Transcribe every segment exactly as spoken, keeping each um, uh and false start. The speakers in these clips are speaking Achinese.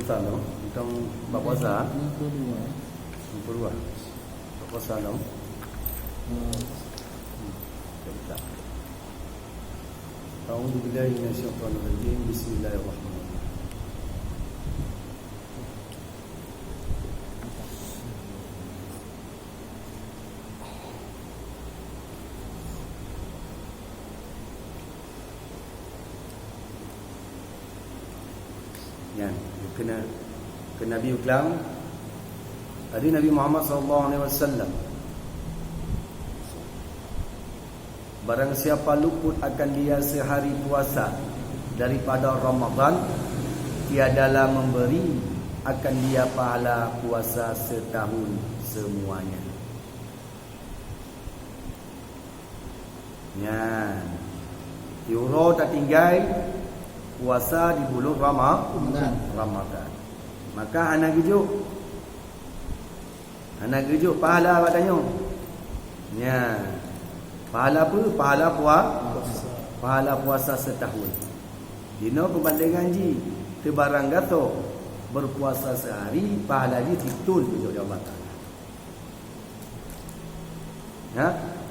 Puasa no, tentang bak puasa. Yang kedua. Yang kedua. Bak puasa no. Hmm. A'udzubillahi minasyaitonirrajim. Bismillahirrahmanirrahim. Nyan, kena, kena Nabi ulang. Tadi Nabi Muhammad sallallahu alaihi wasallam, barang siapa luput akan dia sehari puasa daripada Ramadan, tiadalah memberi akan dia pahala puasa setahun semuanya. Nyan. Uroe tatinggai puasa di bulan Rama-, Ramadan. Ramadan. Maka hana geujok. Hana geujok pahala bak tanyoe. Nyan. Pahala apa? Pahala pua-, pahala puasa setahun. Dinoe peubandingan jih, teubarang gasoe berpuasa sehari, pahala jih sithon geujok di Allah Taala. Ha?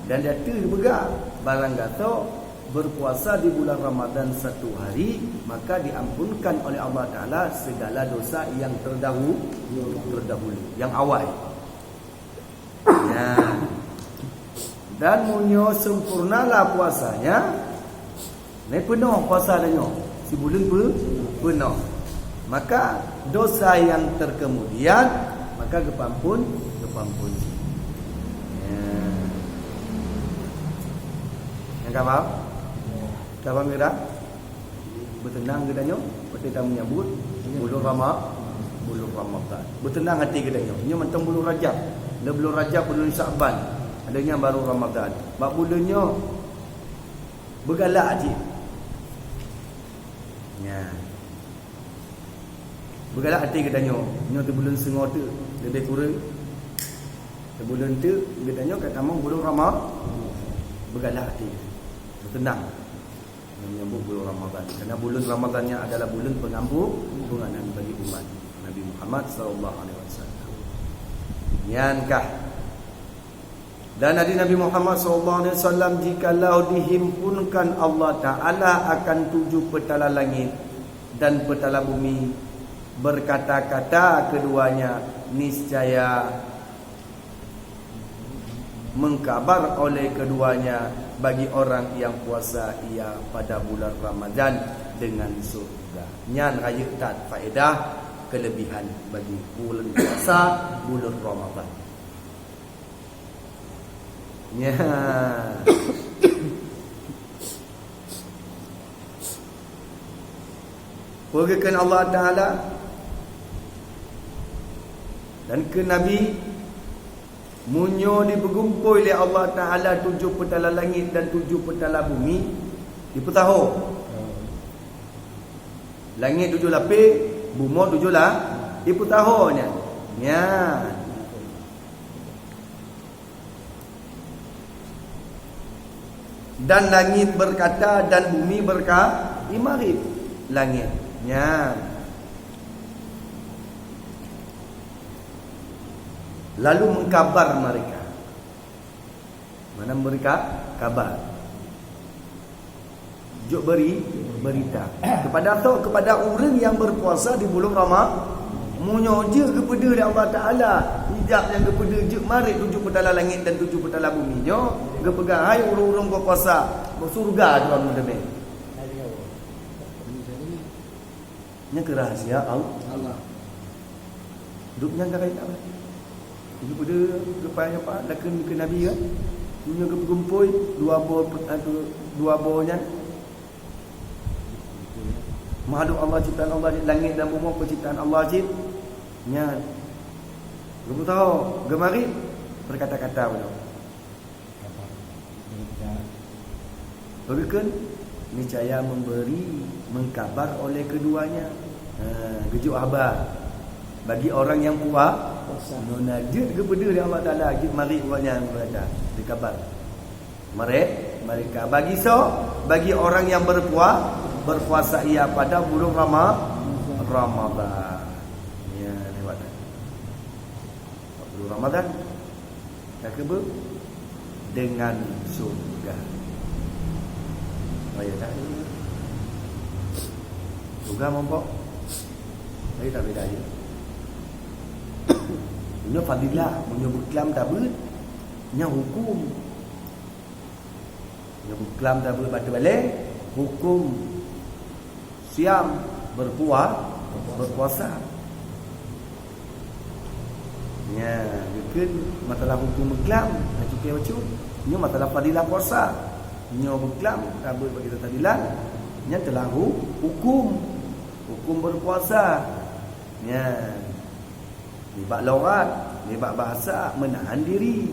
Dan di ateueh geupeugah, barang gasoe berpuasa di bulan Ramadan satu hari, maka diampunkan oleh Allah Taala segala dosa yang terdahu-, terdahulu, yang awai. Ya. Dan meunyoe sempurnalah puasanya, Nyan peunoh puasa tanyoe, sibuleuen peu-, peunoh. Maka dosa yang terkemudian, maka geupampun, geupampun. Ya. Nyang ka paham? Ka paham kira? Beuteunang geutanyoe, watèe tamenyambut buleuen Rama-, buleuen Ramadan. Beuteunang até geutanyoe. Nyoe mantong buleuen Rajab. Lé buleuen Rajab, buleuen Syakban. Ada nyang baru Ramadan. Bak buleuen nyoe, Beugalak cit. Nya. Beugalak até geutanyoe. Nyoe teubuleuen singoh teuk, leubeh kureueng. Teubuleuen teuk geutanyoe ka tamong buleuen Rama-, beugalak até. Beuteunang. Menyambut buleuen Ramadan. Karena buleuen Ramadan nyan adalah buleuen pengampu-, pengampunan bagi umat Nabi Muhammad sallallahu alaihi wasallam. Nyan kah Dan hadis Nabi Muhammad sallallahu alaihi wasallam, "Jikalau dihimpunkan Allah Ta'ala akan tujuh peutala langit dan peutala bumi, berkata-kata keduanya, niscaya mengkabar oleh keduanya bagi orang yang puasa ia pada bulan Ramadan dengan surga." Nyan rayeuk that faedah kelebihan bagi bulan puasa, bulan Ramadan. Nya. Peugah kheun Allah Ta'ala dan keu Nabi, meunyoe dipeugumpôi lé Allah Ta'ala tujoh peutala langét dan tujoh peutala bumi, dipeutaho. Langét tujoh lapéh, bumoe tujoh la-, dipeutaho nyan. Nyan. Dan langit berkata dan bumi berka-, imarit langit. Nya. Lalu mengkabar mereka. Mana mereka? Kabar. Jok beri, berita. Kepada tho, kepada ureuëng nyang berpuasa di bulan Rama-, meunyoe jeuet geupeudeuh lé Allah Ta'ala, hijab nyang geupeudeuh jeuet marit tujoh peutala langét dan tujoh peutala bumi nyoe, geupeugah, "Hai ureuëng-ureuëng berpuasa, bak syeuruga droeneuh teumé." Nyan keuh rahsia Al-, Allah. Duek nyan ka rayeuk that. Geupeudeuh, geupeugah nyoe, lakon keu Nabi kan. Meunyoe geupeugumpôi dua boh, dua boh nyan. Makhluk Allah, ciptaan Allah, langét dan bumoe ciptaan Allah cit. Nyan. Geupeutaho, geumarit, berkata-kata bunoe. Beukeukeun, niscaya memberi, mengkabar oleh keduanya. Ha, geujok haba bagi orang yang pua-, puasa. Nuna jeuet geupeudeuh lé Allah Ta'ala, jeuet marit ureuëng nyan, geupeugah, dikabar. Mereka, mereka. Bagi so, bagi orang yang berpua-, berpuasa ia pada bulan Rama-, Ramadan. Ramadan. Ka keubeuet dengan syurga. Oh ya, tak? Syurga meumpok. Tapi tak beda je. Nyoe fadilah, meunyoe beuklam tabeuet, nyoe hukum. Nyoe beuklam tabeuet bak tebalée, hukum siam berpua-, berpuasa. Nya, geukheun masalah hukum beuklam, na cukai bacut. Nyoe masalah fadilah puasa. Nyoe beuklam, tabeuet bagi teubilang, nyan telah hu-, hukum. Hukum berpuasa. Nya. Nibak logat, nibak bahasa, menahan diri.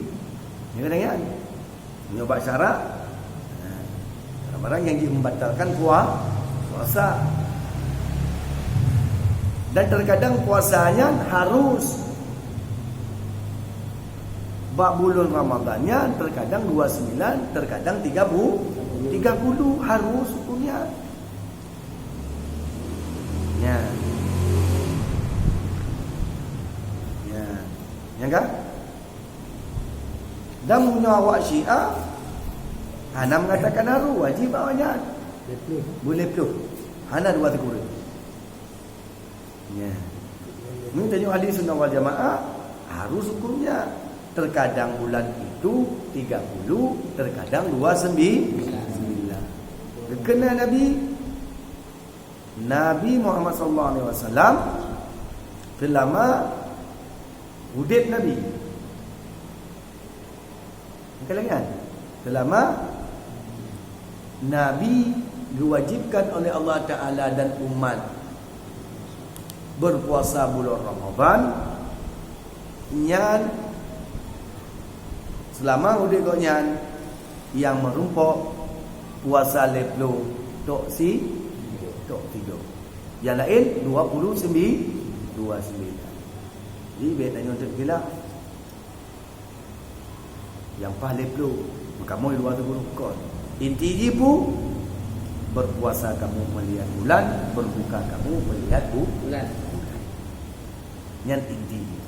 Nyoe kadang nyan. Nyoe bak syarak. Nah, barang-barang nyang jih membatalkan pua-, puasa. Dan terkadang puasa nyan harus bak bulan Ramadan nyan, terkadang dua sembilan, terkadang tiga puluh, tiga puluh harus hukumnya. Nya. Nya. Nya kan? Dan meunyoe awak Syiah hana mengatakan harus, wajib awak nyan. Boleh pluh. Hana dua teguren. Nya. Ni tengok ahli sunnah wal jamaah, harus hukumnya. Terkadang bulan itu tiga puluh, terkadang dua sembilan. Geukheun Nabi, Nabi Muhammad sallallahu alaihi wasallam, selama udeb Nabi. Bukan lagi kan? Selama Nabi diwajibkan oleh Allah Taala dan umat berpuasa bulan Ramadan, nyan selama udeb gobnyan nyang meurumpok puasa lhèe ploh tok si, tok tiga. Nyang laén dua puluh sembi-, dua sembilan. Jadi, bèk tanyoe teuk khilaf. Nyang paih lhèe ploh, meukamoe dua teupuluh kon. Inti jih peue? Berpuasa kamu melihat bulan, berbuka kamu melihat bu-, bulan. Nyan inti jih.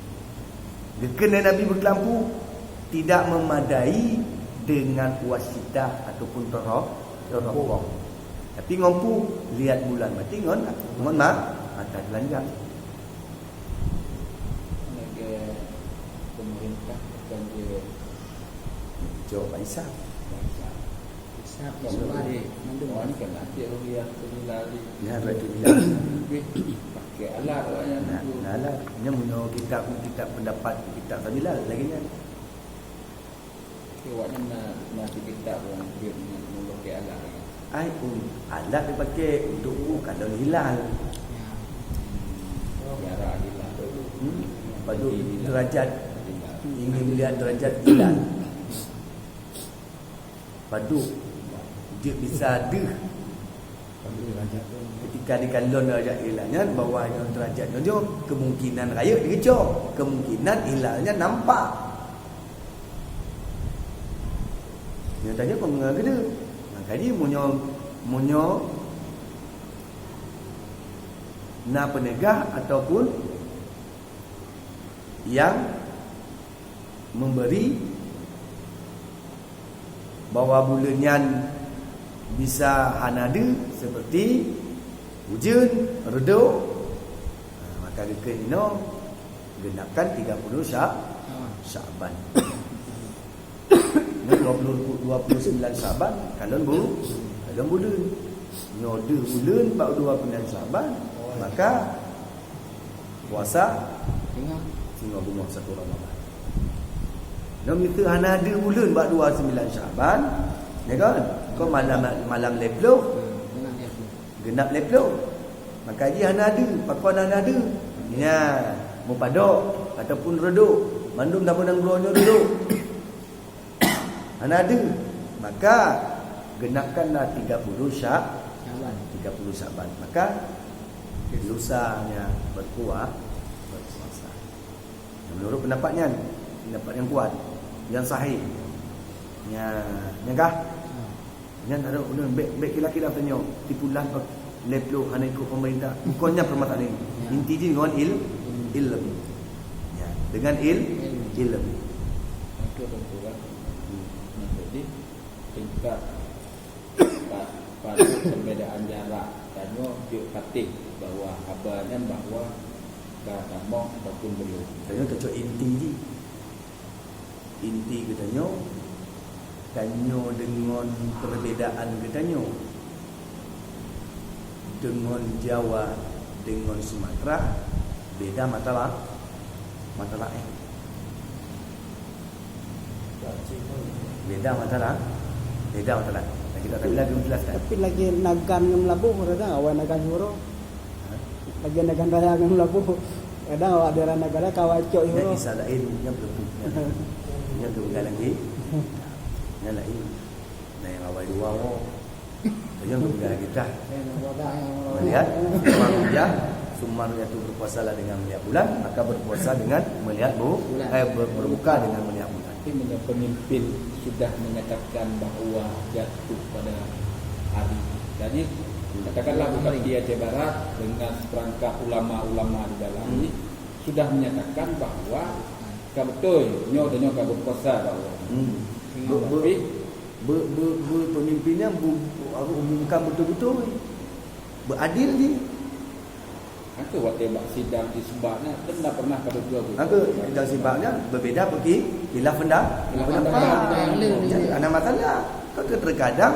Geukheun lé Nabi beuklam peue, tidak memadai dengan wasitah ataupun toro-, teropong. Tapi ngon peue, lihat bulan, berarti ngon, ngon ma-, mata telanjang. Lagèe pemerintah bukan je cok bangsa. Bangsa. Hisab, hisab. Mandum. Oh, ni kan nanti ru'yah hilal. Ya, berarti hilal. Lebih pakai alat awaknyan tu. Nah, alat. Nya meunyoe kitab, kitab pendapat, kitab Sabilal lagi nyan. Okey, awaknyan na, na kitab orang kafir nyan, nyan pakai alat lagi. Ai, un-, alat dipakai untuk, oh, kalon hilal. Ya. Tiara hilal. Hmm? Padum derajat. Hilal. Ingin melihat derajat hilal. Padum. Jeuet bisa deuh. Ketika dikalon derajat hilal nyan, bahwa nyoe derajat nyoe, nyoe kemungkinan rayeuk digeucok, kemungkinan hilal nyan nampak. Nyoe tanyoe peungeunah geude. Makajih meunyoe, meunyoe na peunegah ataupun nyang memberi bahwa buleuen nyan bisa hana deuh seperti ujeuen, reudôk, ha, maka geukheun inoe genapkan tiga puluh Sya-, Sya'ban. Nyoe dua puluh, dua puluh sembilan Sya'ban, kalon bu-, kalon buleuen. Nyoe deuh buleuen bak dua puluh sembilan Sya'ban, maka puasa singoh beungoh satu Ramadan. Nyoe miseue hana deuh buleuen bak dua puluh sembilan Sya'ban, ya kan? Kon malam, malam lhèe ploh, genap lhèe ploh. Maka jih hana deuh, pakon hana deuh? Nya, meupadok ataupun reudôk, mandum saboh nanggroe nyoe reudôk. Hana deuh, maka genapkanlah tiga puluh Sya-, Syaban. Tiga puluh Syaban. Maka lusa nyan berpuah-, berpuasa. Menurut pendapat nyan, pendapat nyang kuat, nyang sahih. Nya, nya kah? Nyan ada ulun bèk, bèk kira-kira tanyoe, tipu lah lhèe ploh hana ikot pemerintah. Bukan nyan permasalahan ini. Ya. Inti jih ngon il-, ilmu. Ya, dengan il-, ilmu. Ilmu. Betul, betul, kan? Hmm. Nah, jadi tingkat pa-, patut perbedaan jarak tanyoe jeuet patéh bahwa haba nyan bahwa ka tamong ataupun belum. Tanyoe keucok inti jih. Inti geutanyoe, tanyoe deungon perbedaan geutanyoe, deungon Jawa, deungon Sumatera, beda mata la-, mata laén. Beda mata la-, beda mata laén. Nah, kita tak bilang, belum jelaskan. Tapi lagèe Nagan ngon Meulaboh, ada tak awai Nagan Huro? Ha? Lagèe Nagan Raya ngon Meulaboh. Kadang awak daerah Nagan Raya ka awai cok Nyan Huro. Kisah laén, nyan belum. Nyan, nyan belum lagi. Nyan laén. Nah, yang awai dua, oh. Nyan belum lagi dah. Melihat, Sumar, ya, Sumar itu berpuasalah dengan melihat bulan, maka berpuasa dengan melihat bu-, Bulan. eh, ber-, berbuka dengan melihat bulan. Tapi meunyoe pemimpin sudah menyatakan bahwa jatuh pada hari, jadi katakanlah Bupati Aceh Barat dengan seperangkat ulama-ulama di dalam Hmm. ni sudah menyatakan bahwa ka beutôi nyoe dan nyoe ka berpuasa bahwa. Hmm. Be-, be-, Tapi be-, be-, be-, pemimpin nyan bu-, harus umumkan beutôi-beutôi. Beuadil jih. Angka watèe bak sidang isbat nyan, kan dah pernah ka beutôi. Angka sidang isbat nyan beubeda bagi khilaf penda-, Khilaf pendapat. pendapat. Jadi, hana masalah. Kan terkadang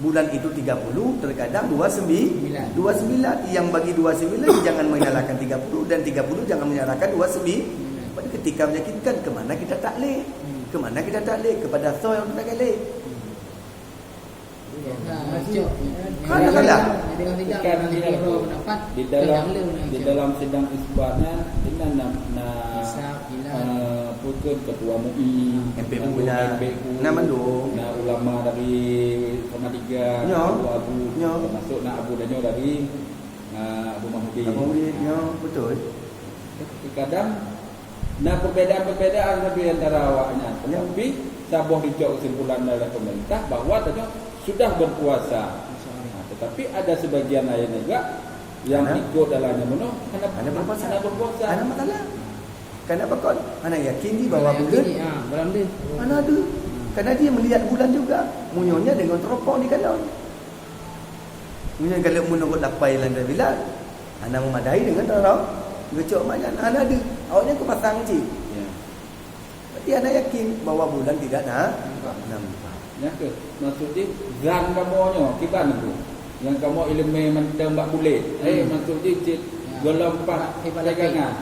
bulan itu tiga puluh, terkadang dua sembi-, Sembilan. dua sembilan. Yang bagi dua sembilan jangan menyalahkan tiga puluh, dan tiga puluh jangan menyalahkan dua sembilan. Sembilan. Pada ketika meyakinkan, ke mana kita taklid? Hmm. Ke mana kita taklid? Kepada soe yang kita taklid? Hmm. Nah, cok. Kan ada lah. Bukan, di dalam, di dalam sidang isbat nyan, inan na, na, Hisab, khilaf. Eh, apa ke, ketua MUI, M P U mandum, na. M P U, Na mandum. Na ulama dari Samadika, Nyo. Abu-abu, Nyo. termasuk na abu dan nyo dari, eh, Abu Mahmudin. Abu Mahmudin, nyo, betul. Kadang na perbedaan-perbedaan lebih antara awak nyan. Ya. Tapi saboh dicok kesimpulan oleh pemerintah bahwa tanyoe sudah berpuasa. Nah, tetapi ada sebagian lain juga yang Hana? ikut dalam nyan bunoe hana, Hana berpuasa. hana berpuasa. Hana masalah. Kenapa kon? Hana yakin di bahwa Hana yakin bulan? di, ah, bulan dia. Hana ada. Hmm. Karena dia melihat bulan juga. Munyonnya dengan teropong di kanan. Meunyoe galak meunurot lapai lam tabilat, hana memadai deungon tarok geucok mak nyan, hana deuh. Awaknyan keupasang cit. Ya. Berarti hana yakin bahwa bulan tidak na-, Nampak. nampak. Nyan keuh, maksud jih, zan kamoe nyoe, kiban tu. Nyang kamoe ileumèe mantong bak bulet. Eh, Hmm. maksud jih, cit Ya. golom pat Hebat pegangan.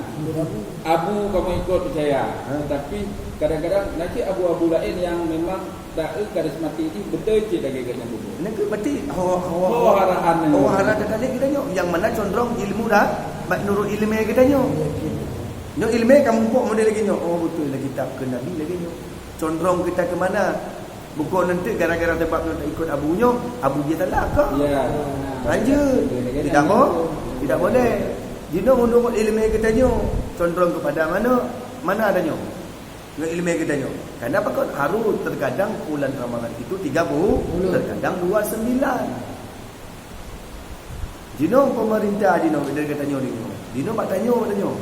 Abu kamoe ikut percaya. Ha. Tetapi kadang-kadang na cit abu-abu laén nyang memang taeu karismatik jih beutôi cit lagèe geuh nyang bubu. Nyan keuh berarti hawa, hawa, Oh, hawa, arahan nyan. hawa hara teutalek geutanyoe. Nyang mana condrong ilmu dah bak nurut ileumèe geutanyoe. Nyoe ileumèe ka muphom model lagèe nyoe. Oh, beutôi lah kitab keu Nabi lagèe nyoe. Condrong kita ke mana? Bukon nanti gara-gara sebab nyoe tak ikut abu nyoe, abu jih salah kah? Ya. Lanjut. Tidak mo-, tidak boleh. Jinoe menurut ileumèe geutanyoe, condrong kepada mana? Mana tanyoe? Ngon ileumèe geutanyoe. Kenapa kon harus terkadang bulan Ramadan itu tiga puluh, Puluh. terkadang dua sembilan. Jinoe pemerintah jinoe, dari geutanyoe jinoe. Jinoe bak tanyoe, tanyoe.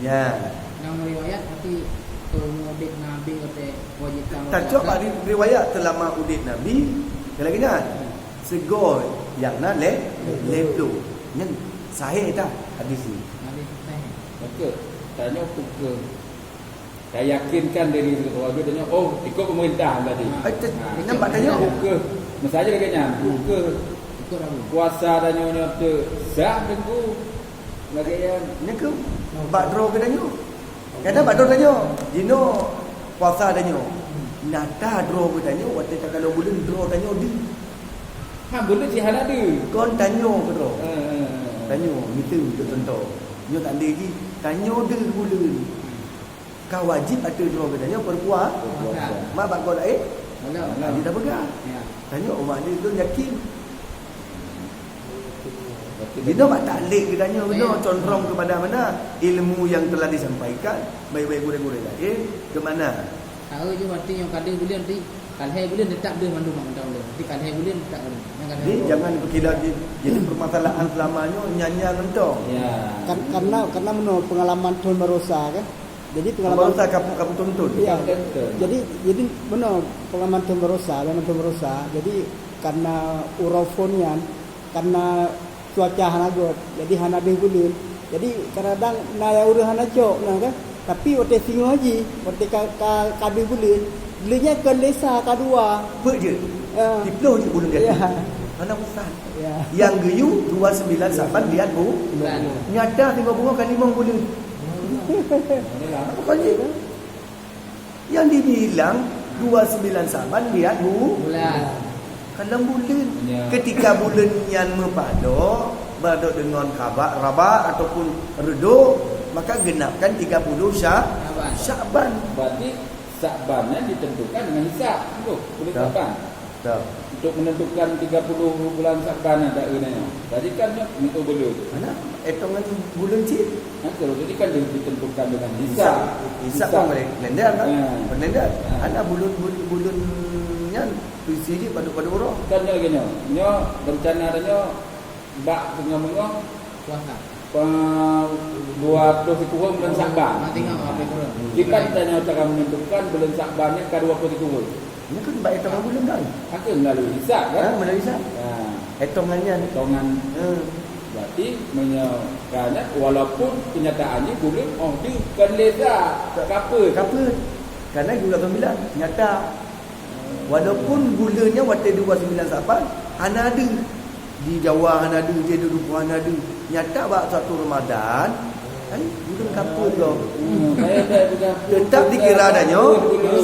Nya. Nyang riwayat, tapi keu udép Nabi watèe wajib tahu Tacok zakat. bak ri-, riwayat selama udép Nabi, lagèe nyan. Sigoe nyang na lhèe, lhèe ploh. Nyan sahih tah hadis nyoe. Hadis sahih. Betul. Tanyoe peue keu Tayakinkan diri sebagai wajib, tanyoe, oh, ikut pemerintah tadi. Ah. Eh, te-, Ha, nampak ikut tanyoe. Pemerintah. Buka. Misalnya lagèe nyan, buka. Ikut apa? Puasa tanyoe nyoe tu sah, Teungku. Lagèe nyan. Nyan keuh bak droe geutanyoe. Kadang bak droe tanyoe, jinoe puasa tanyoe. Nyata droe geutanyoe, watèe takalon buleuen droe tanyoe deuh. Ha, buleuen cit hana deuh. Kon tanyoe keu droe. Ha, ha, ha. Tanyoe, miseue keu contoh. Nyoe tak lé jih, tanyoe deuh buleuen. Ka wajib ateueh droe geutanyoe berpua-, Berpuasa. Mak bak gob laén? Alah, alah. Dia dah peugah. Ya. Tanyoe umat dia tu yakin. Berarti dia mak taklid geutanyoe, Ya. dia condrong kepada mana? Ilmu yang telah disampaikan, baik-baik gurèe-gurèe laén, ke mana? Tahu je berarti nyang ka deuh buleuen nanti, ka lhèe buleuen tetap deuh mandum mak mantong deuh. Berarti ka lhèe buleuen tetap deuh. Nyang ka lhèe Jadi buleuen. jangan berkira jadi permasalahan selama nyoe nyan-nyan mantong. Ya. Kan, karena, karena meunoe pengalaman thôn baroesa kan. Jadi pengalaman. Barosa kapu-, kapu tuntun. Ya. Jadi, jadi benar pengalaman Tuan Barosa, pengalaman Tuan Barosa. Jadi karena uroe phon nyan, karena cuaca hana göt, jadi hana deuh buleuen. Jadi kadang-kadang na nyang ureueng hana cok na kan. Tapi watèe singoh jih, watèe ka, ka, ka deuh buleuen, buleuen nyan kon lé sa, ka dua. Peuet jeuet. Ya. Siploh jeuet buleuen jatuh. Ya. Hana urusan. Ya. Nyang geuyue dua sembilan Saban lihat bu-, bulan. Nyata singoh beungoh ka limong buleuen. Apa kali? Nyang dibilang dua sembilan Saban lihat bu-, bulan. Ka lom buleuen. Ya. Ketika buleuen nyan meupadok, padok deungon kaba-, rabak ataupun reudôk, maka genapkan tiga puluh Sya-, Syaban. Syaban. Berarti Syaban nyan ditentukan dengan hisab. Betul? Buleuen Syaban. Betul. Untuk menentukan tiga puluh bulan Syaban ada nyoe. Tadi kan nyoe meutuh buleuen. Mana? Etongan buleuen cit. Kan kalau tadi kan ditentukan dengan hisab. Hisab. Hisab kan boleh kalender kan? Ya. Kalender. Ya. Hana buleuen, buleuen, buleuen nyan peusi jih padok-padok uroe. Kan nyoe lagèe nyoe. Nyoe rencana tanyoe bak singoh beungoh puasa. Pe-, dua puluh sikureueng bulan Syaban. Nanti nggak apa kurang. Jika tanyoe cara menentukan bulan Syaban nyan ka dua puluh sikureueng. Nyan kan bak etongan buleuen kan? Kan melalui hisab kan? Ha, melalui hisab. Ya. Etongan nyan. Etongan. Hmm. Berarti meunyoe ka nyan, walaupun kenyataan jih buleuen, oh, di kon lé sa, ka peuet. Ka peuet. Karena dua sembilan, nyata. Walaupun buleuen nyan watèe dua sembilan Saban, hana deuh. Di Jawa hana deuh, di Dukuh hana deuh. Nyata bak satu Ramadan, kan, buleuen ka peuet lom. Hmm, baik, baik, bukan. Tetap dikira dah nyoe,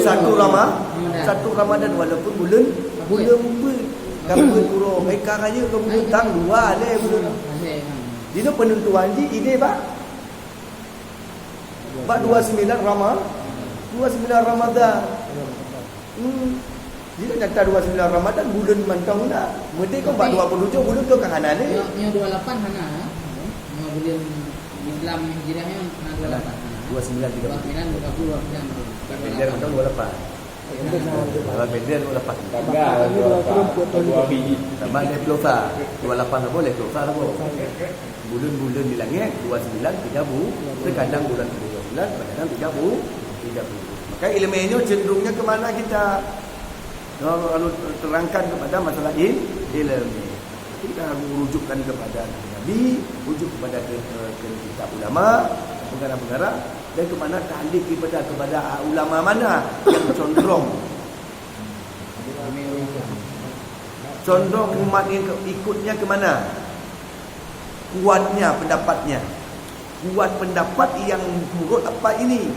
satu Rama-, satu Ramadan walaupun buleuen, buleuen peuet. Ka peuet uroe, eh, ka rayeuk ka buleuen tang dua lé buleuen. Di nyoe penentuan jih idéh bak, bak dua sembilan Rama-, dua sembilan Ramadan. Hmm. Jadi nyata dua sembilan Ramadan buleuen mantong na. Meuti kon bak dua puluh tujuh buleuen tu ka hana lé. Nyoe, nyoe dua lapan hana. Nyoe buleuen Islam Hijriah nyoe na dua lapan hana. Dua sembilan tiga puluh. Dua sembilan tiga puluh, dua sembilan. Kalender mantong dua lapan. Kalender dua lapan. Tanggal dua puluh empat, dua hari. Tambah lé plosa. Dua lapan saboh, lé plosa saboh. Buleuen-buleuen di langét, dua sembilan tiga bu-, terkadang bulan tiga sembilan, terkadang tiga bu-, tiga bu-. Maka ileumèe nyoe cenderungnya ke mana kita? Lalu terangkan kepada masalah il-, ileumèe. Kita rujukkan kepada Nabi, rujuk kepada ke, ke, ke kitab ulama, pengarang-pengarang, dan ke mana taklid kepada, kepada ulama mana yang condrong. Condrong umat ni ke, ikutnya ke mana? Kuatnya pendapatnya. Kuat pendapat yang menurut apa ini?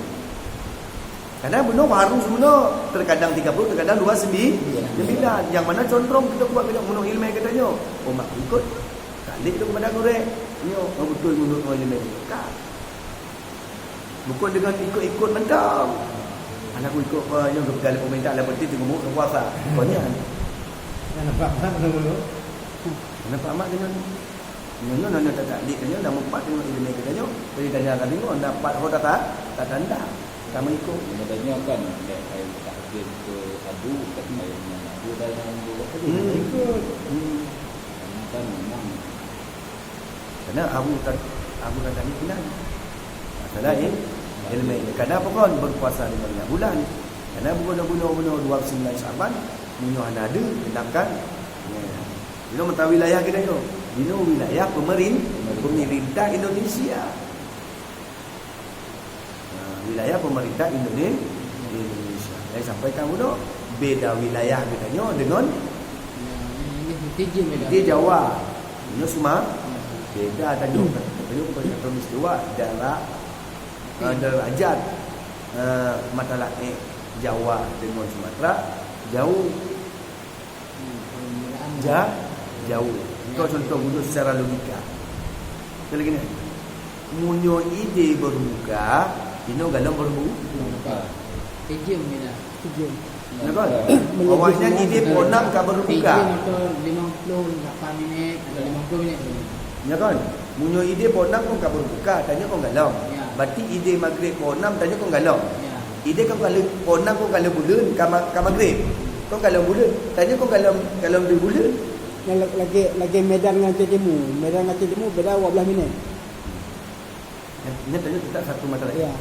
Karena bunoe baru semua terkadang tiga puluh, terkadang dua sembilan. Yang mana condrong kita kuat, kita bunoe ilmu kita nyoe. Oh, mak ikut. Tak lek tu kepada gurèe. Nyoe, oh, betul menurut orang ilmu. Kan? Bukan dengan ikut-ikut mantong. Anak ku ikut apa yang kepegali pemerintah, lah berarti tengok muka puasa. Banyak. Nampak mak dulu. Nampak mak dengan nyonya, nyonya tak, tak, dik nyonya, nama empat tengok ilmu kita nyonya. Jadi tanya kat tengok, nampak ho tak, tak, tak tanda. Sama ikut. Katanya kan, ada kain takdir ke adu, tak kain yang adu dah yang dulu. Hmm. Ikut. Hmm. Karena kan memang Karena Abu Tad-, Abu Tad-, tadi bilang. Masalah il-, ilmu. Karena apa kon berpuasa lima belas bulan? Karena bunoe-bunoe dua puluh sembilan Syaban, meunyoe hana ada, genapkan. Ya. Inoe mata wilayah kita nyoe. Inoe wilayah pemerin-, pemerintah Indonesia. Ha, wilayah pemerintah Indone-, Indonesia. Saya sampaikan dulu, beda wilayah geutanyoe dengan Indonesia beda. Di Jawa. Ini Suma-, beda tanyoe. Tanyoe bukan satu istiwa, jarak, eh, derajat, eh, mata langit Jawa dengan Sumatera jauh. Ja-, jauh. Engkau contoh bunoe secara logika. Betul lagi ni? Meunyoe idéh berbuka, inoe galom berbu-, Sejam je dah. Sejam. Ya kan? Awaknyan idéh pukul enam ka berbuka. Sejam atau lima puluh lapan minit, atau lima puluh minit. Ya kan? Meunyoe idéh pukul enam kon ka berbuka, tanyoe kon galom. Ya. Berarti idéh maghrib pukul enam, tanyoe kon galom. Ya. Idéh kon ka lheueh, pukul enam kon ka lheueh buleuen, ka ma-, ka maghrib. Kon ka lheueh buleuen. Tanyoe kon ka lheueh, ka lheueh deuh buleuen. Nyan la-, lagèe, lagèe Medan ngon Aceh Timu. Medan ngon Aceh Timu beda dua belas minit. Nyan, nyan tanyoe tetap satu mata langit. Ya.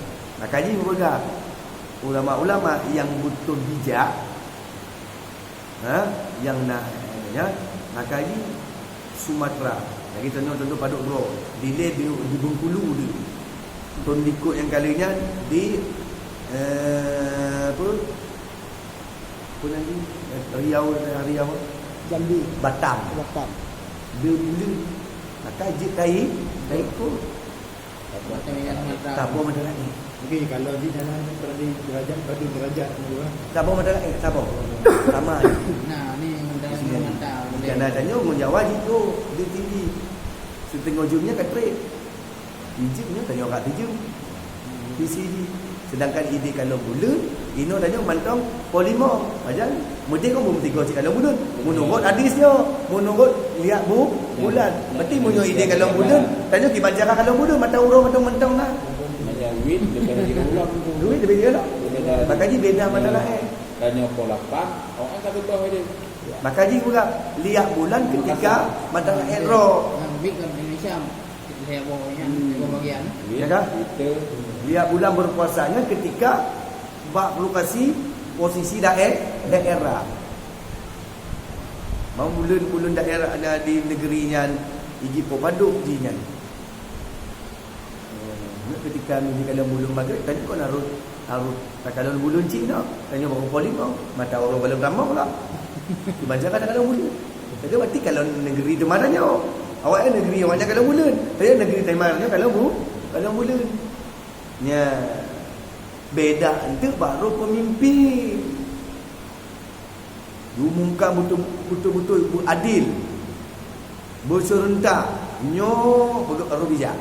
Maka jih meubeuga ulama-ulama nyang beutôi bijak, ha, nyang na, na, maka jih Sumatera. Lagèe contoh-contoh padub droe, dilèe di, di Bengkulu di. Thôn likôt nyang ka lheueh nyan di, eh, apa? Apa lagi? Riau, Riau. Jambi. Batam. Batam. Dua buleuen. Maka jeuet tai, tai ko. Saboh mata langit. Mungkin kalau di dalam berada derajat, berada derajat dua. Saboh mata langit, saboh. Sama. Nah, ni mata langit. Jangan tanya, mun Jawa jih tu, dia tinggi. Setengah jumnya ka trip. Egypt nyoe tanyoe ka tujoh. P C D. Sedangkan idéh kalon buleuen, inoe tanyoe mantong polimor. Pajan, meudeh kon beumeusigoe cit kalon buleuen. Meunurot hadis nyoe, meunurot lihat bu-, bulan. Berarti meunyoe idéh kalon buleuen, tanyoe kiban cara kalon buleuen, mata uroe mantong-mantong na. Maya wit, leubeh dari ulang tu. Wit leubeh dari ulang. Leubeh dari. Maka jih beda mata laén. Tanyoe pukul lapan, awak kan satu belas aja. Maka jih pula lihat bulan ketika mata laén roh. Nah, wit kan Indonesia. Saya bawa ni, saya bawa bagian. Ya kan? Kita Lihat bulan berpuasanya ketika bak lokasi posisi dae-, daerah. Mau buleuen-buleuen daerah na di negeri nyan, iji po padub jih nyan. Hmm, ketika meunyoe kalon buleuen Maghrib, tadi kon harus, harus takalon buleuen cit noh. Tanyoe baru pukul lima, mata uroe kalon tamong lah. Dibaca kan takalon buleuen. Jadi berarti kalon negeri teuma tanyoe. Awak negeri awak nyan kalon buleuen. Tanyoe negeri teuma tanyoe kalon bu-, kalon buleuen. Nya. Beda enteuk baru pemimpin. Diumumkan betul-, betul-betul adil. Beuserentak. Nyoe beugét baru bijak.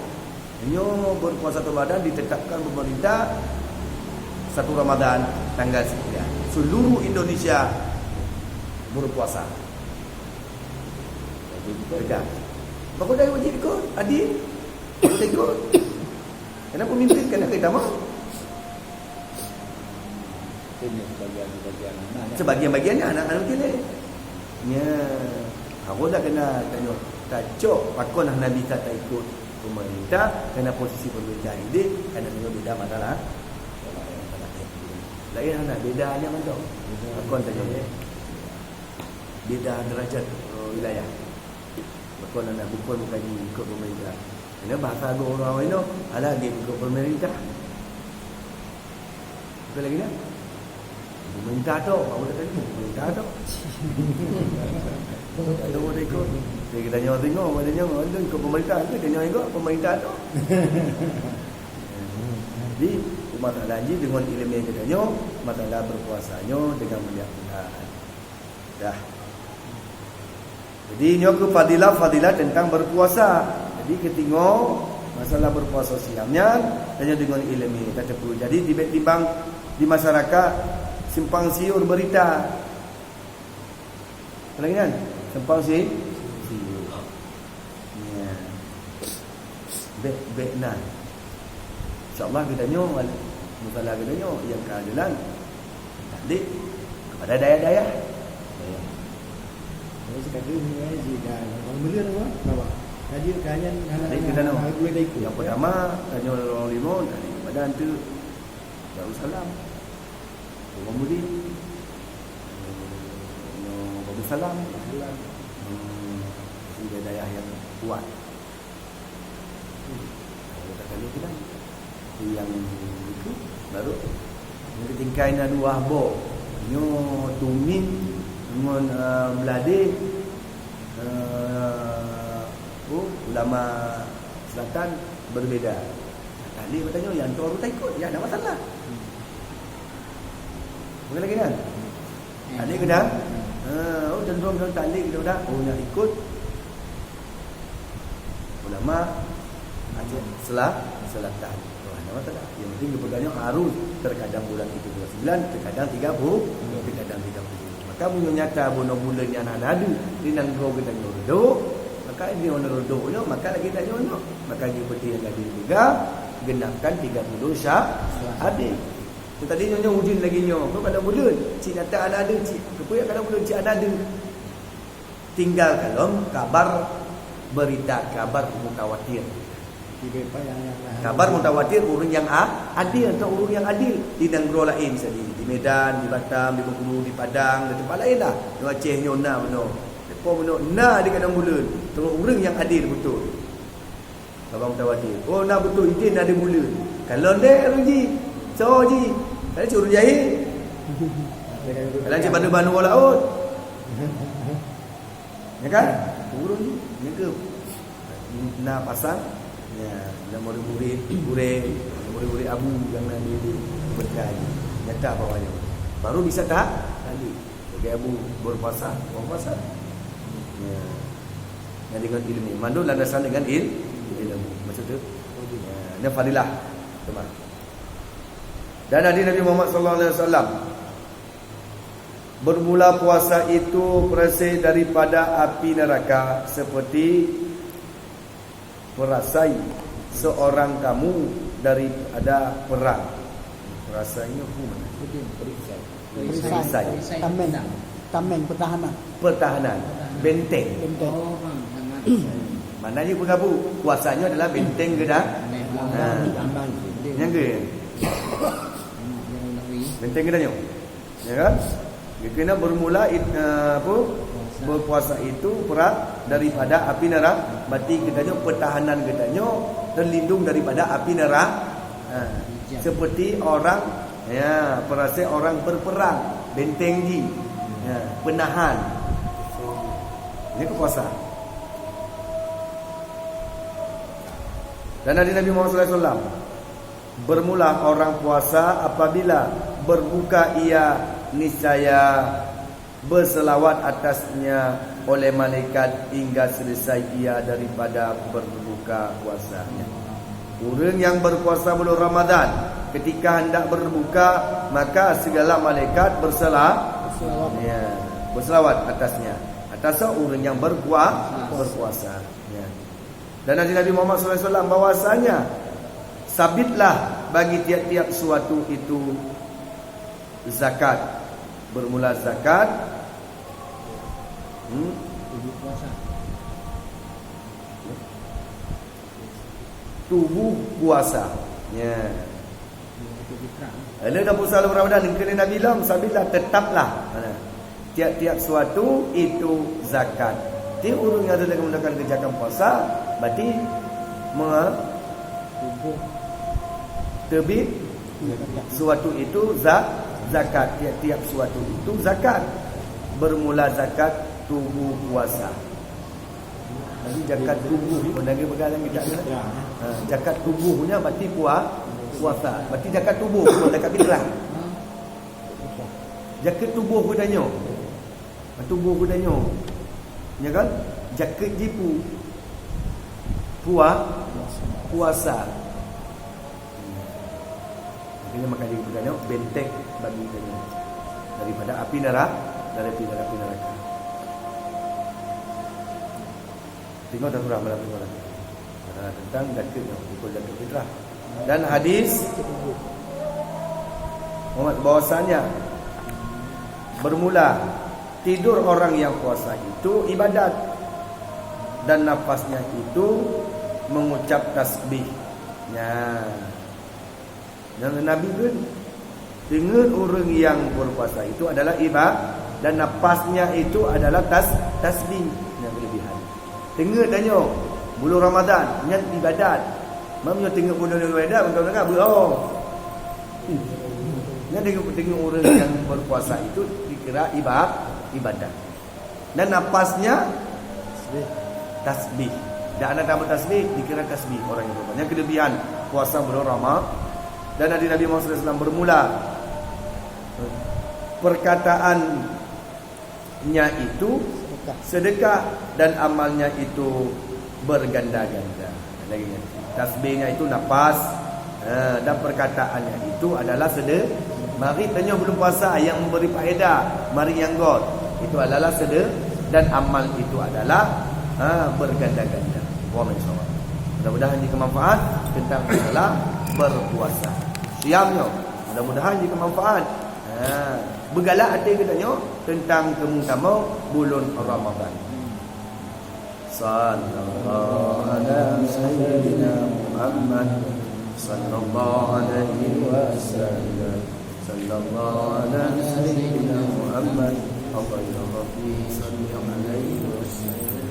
Nyoe berpuasa Ramadan ditetapkan pemerintah satu Ramadan tanggal sembilan. Seluruh Indonesia berpuasa. Tegas. Maka dari wajib ikut, adil. Ikut. Kenapa pemimpin kena kita mau? Ini sebagian-sebagian anak, ya. Sebagian-bagian anak, anak kecil. Ya. Aku dah kena tanya, tacok, pakon hana bisa tak ikut pemerintah, karena posisi pemerintah ini, karena dia beda masalah. Lain hana, beda hanya mantong. Pakon tanya. Beda derajat, eh, wilayah. Pakon hana, bukon bukan ikut pemerintah. Karena bahasa agama orang lain tu, alah dia ikut pemerintah. Apa lagi dah? Pemerintah tu, apa kata ni? Pemerintah tu. Ada orang ikut. Jadi kita nyawa tengok, kita nyawa ada ikut pemerintah, kita nyawa ikut pemerintah tu. Jadi, masalah ji dengan ilmu kita nyo, masalah berpuasa nyo dengan melihat bulan. Dah. Jadi, nyoe keuh fadilah-fadilah teuntang berpuasa. Jadi, keutingoe masalah berpuasa siam nyan, tanyoe deungon ileumèe, tateupeue. Jadi, tibet timbang di masyarakat simpang siur berita. Apa lagi nyan? Simpang si-, siur. Ya. Bèk, bèk na. InsyaAllah geutanyoe, masalah geutanyoe nyang ka jalan taklid kepada dayah-dayah. Jadi sekali ni, eh, jika orang beli apa? Apa? Tadi kalian hana, taklid geutanyoe. Hana dua ikut, ya? Yang pertama, tanyoe lorong lima, taklid kepada antu Darussalam. Orang beli. Nyoe Darussalam. Darussalam. Hmm, di dayah yang kuat. Kalau tak kali kita, tu yang itu baru yang ketingkai na dua boh. Nyoe Tumin ngon, eh, Belade, eh, oh, ulama selatan berbeda. Tadi bertanya yang tu baru tak ikut, ya ada masalah. Bukan lagi kan? Taklid ke dah? Ha, oh, cenderung dalam taklid ke dah? Oh, nak ikut ulama Aceh Sela-, Selatan. Oh, nama tak ada. Yang penting dia pegangnya harus terkadang bulan itu dua puluh sembilan, terkadang tiga puluh, terkadang tiga puluh. Maka bunoe nyata bunoe bulan yang hana ada di nanggroe kita nyoe redup, maka di nyoe redup nyoe, maka lagi tak nyoe nyoe. Maka dia penting yang ada juga genapkan tiga puluh sya-, hadis. Tadi nyoe, nyoe ujeuen lagi nyoe. Kok kalau buleuen, cit nyata hana ada, cit. Keupeue kalau buleuen cit hana ada? Tinggal kalon kabar, berita kabar mutawatir. Kabar mutawatir ureuëng nyang a-, adil atau ureuëng nyang adil. Di nanggroe laén misalnya, di Medan, di Batam, di Bengkulu, di Padang, di teumpat laén lah. Di Aceh nyoe na meunoe. Depo meunoe na di kadang buleuen. Teuma ureuëng nyang adil beutôi. Kabar mutawatir. Oh, na beutôi, idin na di buleuen. Kalon deh ureuëng jih. Soe jih? Kadang cit ureuëng jahé. Kadang cit bandu-bandu laôt. Ya kan? Ureuëng ni, ni ke na pasang, ya, na murid-murid gurèe, na murid-murid abu nyang na di, di berkah ni. Nyata bahwa nyoe. Baru bisa ta-, tadi. Sebagai abu berpuasa, berpuasa. Ya. Yang dengan ilmu. Mandum landasan dengan il-, ilmu. Maksud tu? Ya, ni fadilah. Teman. Dan hadis Nabi Muhammad sallallahu alaihi wasallam, bermula puasa itu peurasai daripada api neraka seperti peurasai seorang kamu daripada perang. Peurasai nyoe hu mana? Perisai. Perisai. Tameng. Tameng pertahanan. Pertahanan. Benteng. Benteng. Mana ni pengabu? Puasa nyoe adalah benteng geuda. Ha. Nyang ke? Benteng geuda nyoe. Ya kan? Dikena bermula it-, eh, apa? Berpuasa itu perang daripada api neraka. Berarti geutanyoe, pertahanan geutanyoe terlindung daripada api neraka. Ha. Seperti orang, ya, peurasai orang berperang, benteng jih. Ya, penahan. Ini kekuasaan. Dan hadis Nabi Muhammad sallallahu alaihi wasallam, bermula orang puasa apabila berbuka ia, niscaya berselawat atasnya oleh malaikat hingga selesai ia daripada berbuka puasanya. Ureuëng nyang berpuasa bulan Ramadan, ketika hendak berbuka, maka segala malaikat bersela-, ya, berselawat atasnya, atas ureuëng nyang berpua-, berpuasa. Ya. Dan hadis Nabi Muhammad sallallahu alaihi wasallam bahwasanya sabitlah bagi tiap-tiap suatu itu zakat. Bermula zakat, hmm? Tubuh puasa. Ya. Lalu dah puasa bulan Ramadan, kena Nabi lom, sabitlah, tetaplah. Mana? Tiap-tiap suatu itu zakat. Tiap ureuëng nyang ada menggunakan kejakan puasa, berarti me-, teubiet suatu itu za-, zakat. Tiap-tiap suatu itu zakat. Bermula zakat tubuh puasa. Jadi zakat tubuh pun lagi pegang lagi tak ada. Ha, zakat tubuhnya berarti pua-, puasa. Berarti zakat tubuh, bukan zakat fitrah. Jakeut tuboh geutanyoe. Tuboh geutanyoe. Nya kan? Jakeut jih pu-, pua-, puasa. Makanya maka jadi geutanyoe benteng bagi geutanyoe daripada api nera-, dari api, dari api neraka. Tengok dah surah malam tengok lagi. Adalah tentang zakat, hukum zakat fitrah. Dan hadis Muhammad bahwasanya bermula tidur orang yang puasa itu ibadat dan nafasnya itu mengucap tasbih. Ya. Dan Nabi pun teungeut ureuëng nyang berpuasa itu adalah ibadat dan nafasnya itu adalah tas-, tasbih nyang kelebihan. Teungeut tanyoe, bulan Ramadan nyan ibadat. Mam nyoe teungeut bulan ibadat, bukan dengar beuh. Nyan teungeut, teungeut ureuëng nyang berpuasa itu dikira iba-, ibadat. Dan nafasnya tasbih. Dan anak tambah tasbih, dikira tasbih orang yang berpuasa. Yang kelebihan puasa bulan Rama-, dan hadis Nabi Muhammad sallallahu alaihi wasallam bermula perkataannya itu sedekah dan amalnya itu berganda-ganda. Lagi ingat, tasbihnya itu nafas, eh, dan perkataannya itu adalah sede-, mari tanyoe bulan puasa yang memberi faedah, mari nyang göt. Itu adalah sede-, dan amal itu adalah, eh, berganda-ganda. Wa min shawab. Mudah-mudahan jika manfaat tentang masalah berpuasa. Siam nyoe. Mudah-mudahan jika manfaat. Ha, bergalak hati kita nyoe tentang keutamaan bulan Ramadan. Sallallahu ala sayyidina Muhammad. Sallallahu alaihi wasallam. Sallallahu ala sayyidina Muhammad. Allahumma salli alaihi wasallam.